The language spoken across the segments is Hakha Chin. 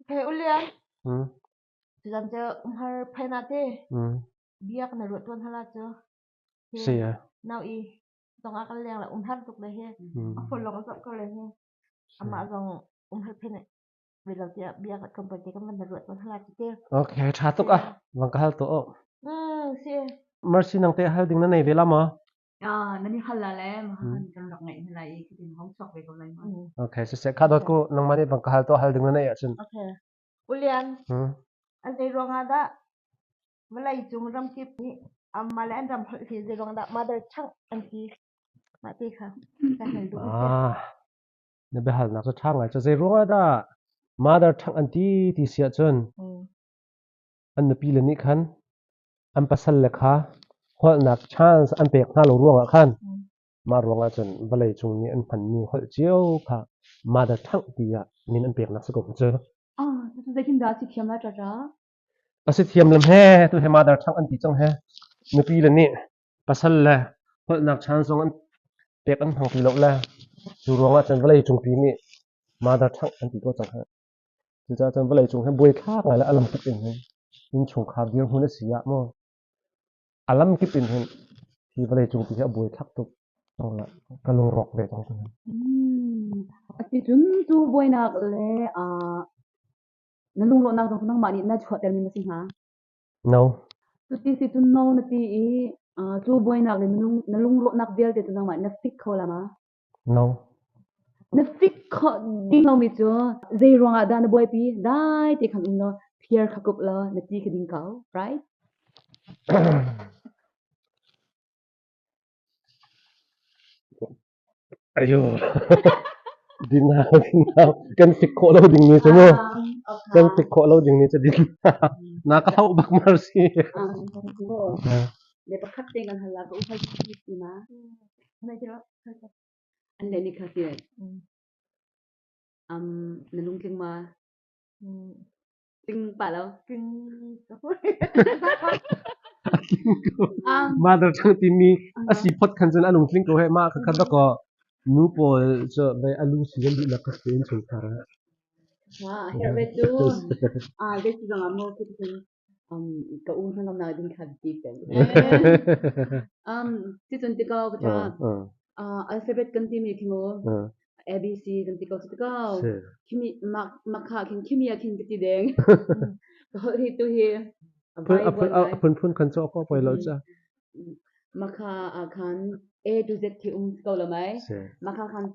Okay, Ulian. Tuzan cu umhar phain ah te bia kan i ruah tuan hala cu. Hi Si a. nau i zong ah kan leng la umhar tuk le hi a phone lawng a zoh ko le hi amah zong umhar phain ve lo tiah bia ka tlawmpal te kan van ruah tuan hala cu te. Okay, ṭha tuk ah. Van ka hal tuah u. Si. Mercy nang te hal ding na nei ve la maw? Ah, nan i hal la le mahan kan rak ngaih hna lai i khitin hong chuak ve ko lai ma. Okay, siseh kha dawt ku nangmah nih bang ka hal tuah hal ding na neih ahcun. Okay. Ulian, a zei ruangah dah vawlei cung ramkip nih amah le an ram holh hi zei ruangah dah mother tongue an ti? Mah ti kha ka hal duh mi si. Ah, na biahalnak cu ṭha ngai cu zei ruangah dah mother tongue an ti ti si ahcun an nupi le nih khan an pasal le kha holhnak chance an pek hna lo ruangah khan mah ruangah cun vawlei cung nih an hmanmi holh cio kha mother tongue tiah min an peknak si ko cu. Ah, cucu zeitindah a si thiam lai ṭaṭa? A si thiam lam he, tu he mother tongue an ti cang he. Nupi le nih pasal le holhnak chance zong an pek an hmang ti lo le cu ruangah cun vawlei cungpi nih mother tongue an ti ko cang he. Cucaah cun vawleicung hi buaithlak ngai le a lamkip in hin innchungkhar dirhmun a si ah maw a lamkip in hin hi vawleicung ti hi a buaithlak tuk ka lungrawk ve cang. Asicun cu buainak le na lungrawhnak zong nangmah nih na chuahtermi ma si hnga? No. Cuti si cun no na ti i cu buainak le na lungrawhnak vialte cu nangmah na fik kho la ma? No. Na fik khawh ding lomi cu zei ruangah dah na buaipi? Dai te khan um law phiar kha kup law na ti kha ding ko, right? Ayo. Dinau, dinau. Kan fik khawh lo ding mi cu mu. Kan fik khawh lo ding mi cu din. Na ka hloh bak mar si. Le pakhat te kan hal la ka u hal ti ma. An leh ni kha si. Na lungtling ma? Tling pah lo. Mother tongue timi a si phot khan cun a lungtling ko he mah kha kha dakaw nu pawl cu ve a lu si kan duhnak kha si in chungkhar ah. Herh ve cu. Ah, zei si zong ah maw khi cun ka u hnangamnak ding kha ti peng. Ti cun ti ko ka cha. Alphabet kan timi khi mu ABC kan ti ko cu ti ko. Khimi makha khin khimi ah khin ka ti deng. Ka holh hi tu hi A phunphun khan cu a poi lo ca. Makha ah khan A to Z khi um ko lo mai. Makha khan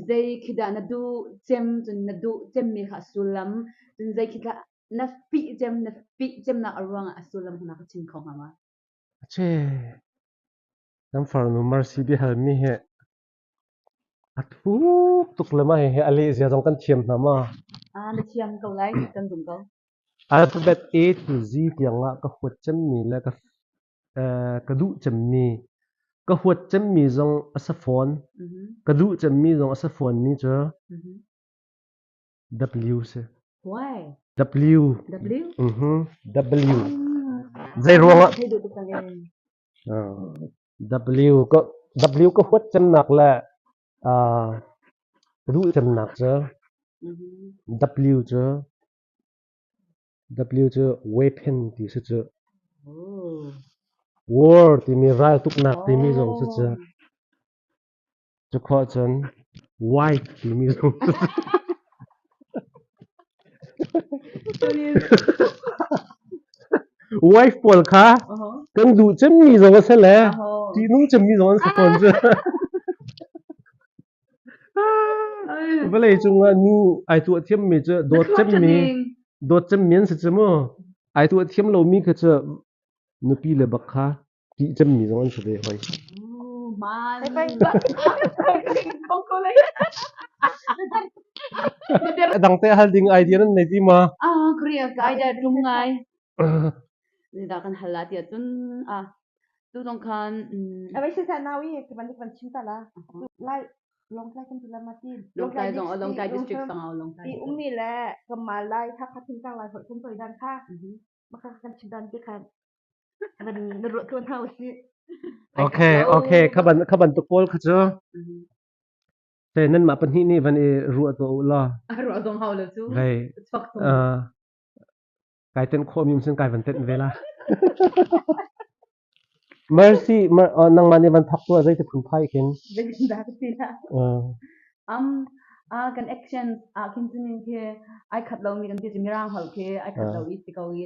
zei khi dah na duh cem cun na duh cemmi kha sullam cun zei khi dah Na fih cem na fih cemnak a ruangah a sullam kha na ka chim kho hnga ma? Ache, kan farnu Mercy biahalmi hi a thuk tuk le ma hihi a leh zia zong kan thiam hna ma? Ah, na thiam ko lai, kan zum ko. Alphabet A to Z tiangah ka huat cemmi le ka ka duh cemmi ka huat cemmi zong a si fawn ka duh cemmi zong a si fawnmi cu W si. Why? W. W? Mhm. W. Zei ruangah W ka W ka huat cemnak le ka duh cemnak cu W cu W cu weapon ti si cu. War timi raltuknak timi zong si cu. Cukhua cun white timi zong wife pawl kha kan duh cemmi zong a si le ṭihnung cemmi zong an si fawn cu. Vawlei cungah nu ai tuah thiammi cu dawt cemmi dawt cemmi an si cu mu. Ai tuah thiam lomi kha cu nupi le bak kha Tih cemmi zong an si ve hoi. A dang te hal ding idea nan nei ti ma? Ah, Korea ka idea tlum ngai. Da kan hal la tiah cun ah tu zong khan Awai se sa nau i ki ban ban chim ta la. Lai Lawngtlai kan ti la ma ti. Lawngtlai zong Lawngtlai district sangau Lawngtlai. I ummi le kamma lai Hakha Thingtlang lai holh kan toi dan kha. Maka kan chim dan te khan Na ruah tuan hna usih. Okay, okay. Kha ban kha bantuk pawl kha cu. Te nanmah pahnih nih van i ruah tuah u law. A ruah zong hau lo cu. Vei. Chuak tung. Kai tenh khawh mi sin kai van tenh ve la. Mercy, nangmah nih van thok tuah zeiti phunphai khin. Zeitindah ka ti la. Kan actions ah khin cun khi ai khat lomi kan ti cu mirang holh khi ai khat lo i si ko i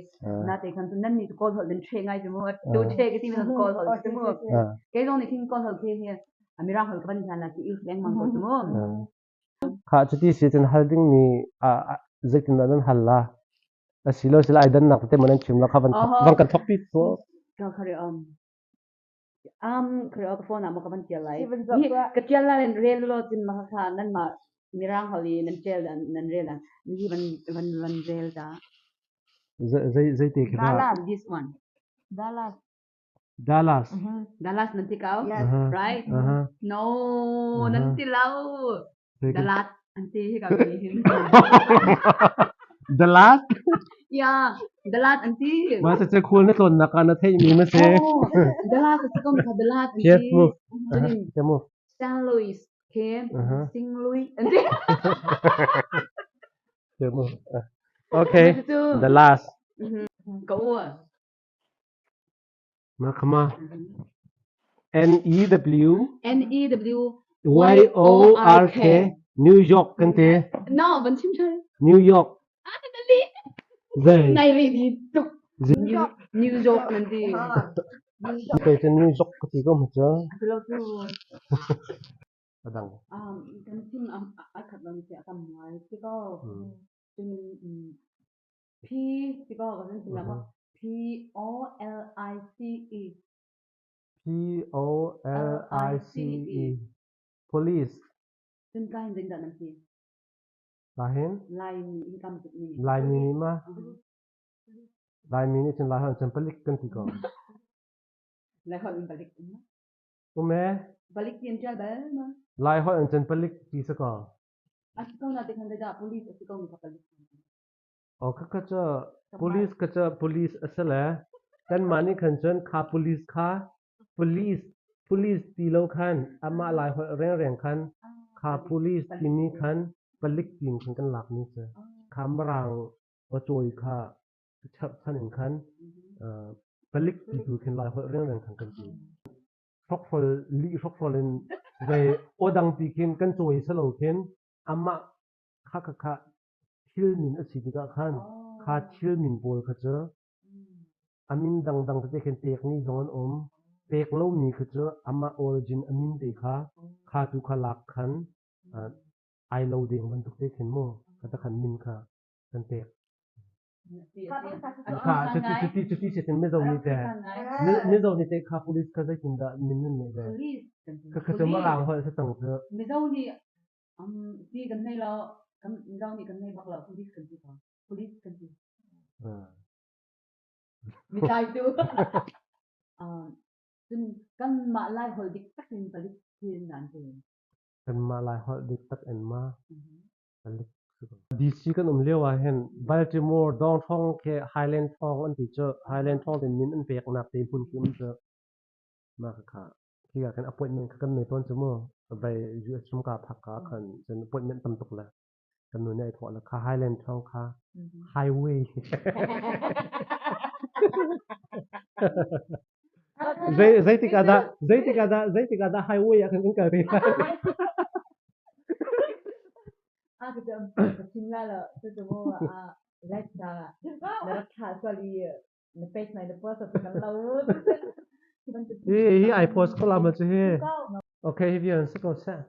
nate khan cun nan nih cu kawl holh nan ṭhe ngai cu mu tu ṭhe ka ti mi kawl holh cu mu kei zong nih khin kawl holh khi hi mirang holh ka van hlan la ti use lengmang ko cu mu. Kha cuti si cun hal dingmi zeitindah nan hal la? Asilo sila ai dannak tete maw nan chim la kha van van kan thok pi tuah. Ka khari um khari ka phone ah maw ka van tial lai. Ka tial la rel lo cun ma kha nan mah mirang holh i nan tial nan rel dan hi van van van rel ta. Zei zei te khi Dallas. This one. Dallas. Dallas. Dallas nan ti ko? Yes. Right? No, nan ti lo. Dalat an ti hi ka mi hin. Dalat? Yeah, Dalat an ti. Ma se khul na tlawn nak ah na theih mi ma se. Oh, Dalat a si ko kha Dalat an ti. Yes, move. Uh-huh. Move. St. Louis ke Sing Louis an ti. Move. Okay. The last. Ka u. Ma khama. N E W N E W Y O R K New York kan ti. No, van chim ṭhan. New York. Ah, na li. Zei. Nai ri di tuk. New York nan ti. Kei cu New York ka ti ko mu cu. Atu lo cu. Adang. Um, kan chim a khat lo ti a tam ngai ti ko. Cun P ti ko kan chim la ma. P O L I C E. P O L I C E. Police. Cun ka hin zeidah nan ti? Ka hin? Laimi hi kam tuk mi. Laimi nih ma? Laimi nih cun Lai holh cun palik kan ti ko. Lai holh in palik um ma? Um e. Palik ti an ṭial bal ma? Lai holh in cun palik ti si ko. A si ko na te khan zeidah police a si ko mi kha palik. Aw khakha cu police kha cu police a si le kanmah nih khan cun kha police kha police police ti lo khan amah lai holh rengreng khan kha police timi khan palik tiin khan kan lakmi si. Kha Mirang aw-cawi kha cherhchan in khan palik ti tu khin lai holh rengreng khan kan ti. Hrokhrawl lih hrokhrawl in zei aw dang ti khin kan cawi si lo khin amah kha kha kha thil min a si tikah khan kha thil min pawl kha cu a min dangdang tete khin pekmi zong an um. Pek lomi kha cu amah origin a min te kha kha tu kha lak khan ai lo deng bantuk te khin mu kha khan min kha kan pek. Kha cuti cuti cuti sitin Mizo nih te Mizo nih te kha police kha zeitindah min nan neih ve? Kha kha cu Mirang holh si cang cu. Mizo nih Ti kan nei lo. Kan Mizo nih kan nei bak lo. Police kan ti ko. Police kan ti. Mi tlaitu. Cun kanmah Lai holh dik tak in palik hi nan ti. Kanmah Lai holh dik tak in ma palik DC kan um lio ah hin Baltimore dawngthawng khi Highland Thawng an ti cu Highland Thawng tin min an peknak te hmun khi um cu mah kha Khi ah khan appointment kha kan nei tawn cu mu. Vai US ram ka phak ka khan cun appointment tam tuk le kan nu nih ai thawh le kha Highland thawng kha highway. Zei zeitik ah dah zeitik ah dah zeitik ah dah highway ah khan kan kal te lai. A ka cam ka chim la lo cu cu mu a let na na rak thlah sual i na page nai na post kan lo. Hi hi ai post ko la ma cu hi. Okay, hi vian si ko seh.